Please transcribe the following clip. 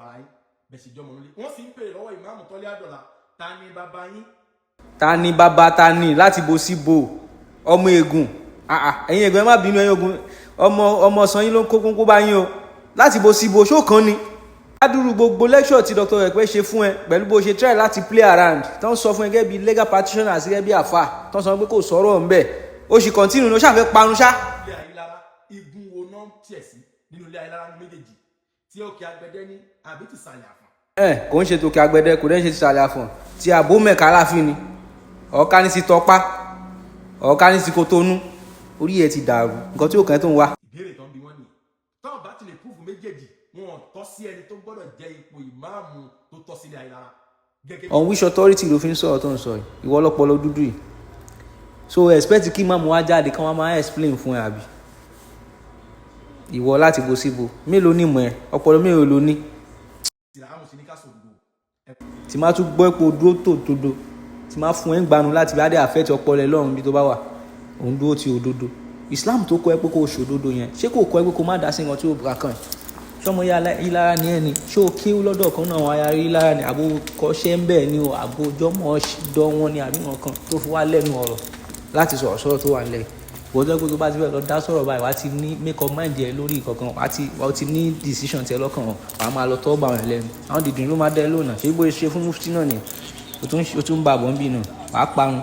ara yín bẹ́ẹ̀ sì jọmọ nílé. Wọ́n sì ń béèrè lọ́wọ́ ìmáàmù Tọ́lé Àdọ̀là, ta ni bàbá yín? Ta ni bàbá ta ni láti bo sí bo ọmọ egun? Ah ah, ẹ̀yin egun, ẹ má bínú. Ẹ̀yin ogun, ọmọ ọmọ sàn yín ló ń kó kónkó bá yín o. Láti bo sí bo ṣó kan ni ládùúrú gbogbo lecture tí Dr. Ẹ̀pẹ́ ṣe fún ẹ, pẹ̀lú bó ṣe try láti play around, tó ń sọ fún ẹ gẹ́gẹ́ bí legal practitioner àti gẹ́gẹ́ bí àfà, tó ń sọ pé kò sọ̀rọ̀ ńbẹ̀, ó sì continue ní ó ṣàfẹ́ parun ṣá. Ilé Ayélára, igun wo náà tiẹ̀ sí nínú ilé Ayélára méjèèjì, tí Òkè Agbẹdẹ ní àbí ti Sàlẹ̀ Àfọ̀n? Ẹ kò ń ṣe tòkè Àgbẹ̀dẹ, kò dẹ́ ń ṣe ti Sàlẹ̀ Àfọ̀n, ti àbó mẹ́ka láàfin ni, ọ̀ọ́ká ní ti Tọpá, ọ̀ọ́ká ní ti Kotonu. Orí ẹ ti dàrú, nǹkan tí ó kàn tó ń wá. Ìbéèrè tó ń bi wọ́n nìyẹn. Táwọn bá ti lè prove méjèèjì, wọn ò tọ́ sí ẹni tó gbọ́dọ̀ jẹ́ ipò ìmáàmù tó tọ́ sílé Ayélára gẹ́gẹ́ bí On which authority ló fi ń sọ̀rọ̀ tó ń sọ yìí, ìwọ ọlọ́pọlọ dúdú yìí? So expect kí máàmù wá jáde kí wọ́n máa explain fún ẹ, àbí ìwọ láti bo síbo? Mélòó ní ìmọ̀ ẹ? Ọpọlọ mélòó ló ní? Ìsìlámù sí ní ká sòdodo. Tí máa tún gbọ́ ipò dúró tó dodo, tí máa fún ẹ ń gbanu láti bá dé àfẹ́ ọpọlọ ẹ lọ́run bí tó bá wà. Òun dúró ti òdodo. Islam tó kọ́ ẹ pé kó o ṣòdodo yẹn, ṣé kò kọ́ ẹ pé kó má dá sí nǹkan tí ó bá kàn ẹ́? Sọmọ Yílára ni ẹ ni? Ṣé o kéwú lọ́dọ̀ kan náà àwọn aya Yílára ni, àbò kọ́ṣẹ́ ń bẹ̀ ni o, àbò jọmọ dọ́ wọn ni, àbí wọn kan tó fi wá lẹ́nu ọ̀rọ̀ láti sọ̀rọ̀ sọ̀rọ̀ tó wà nílẹ̀? Ìwọ tó yẹ kó tó bá ti fẹ́ lọ dá sọ̀rọ̀ báyìí, wàá ti ní make up mind ẹ lórí ìkankan, wàá ti ní decision tiẹ̀ lọ́kàn wọn, wàá máa lọ tọ́ bá wọn lẹ́nu. Àwọn dìdìrín ló máa dẹ́ lónà. Ṣé bóyá ṣe fún mufti náà ni o tún ń bá àbọ̀ ń bì náà, wàá parun.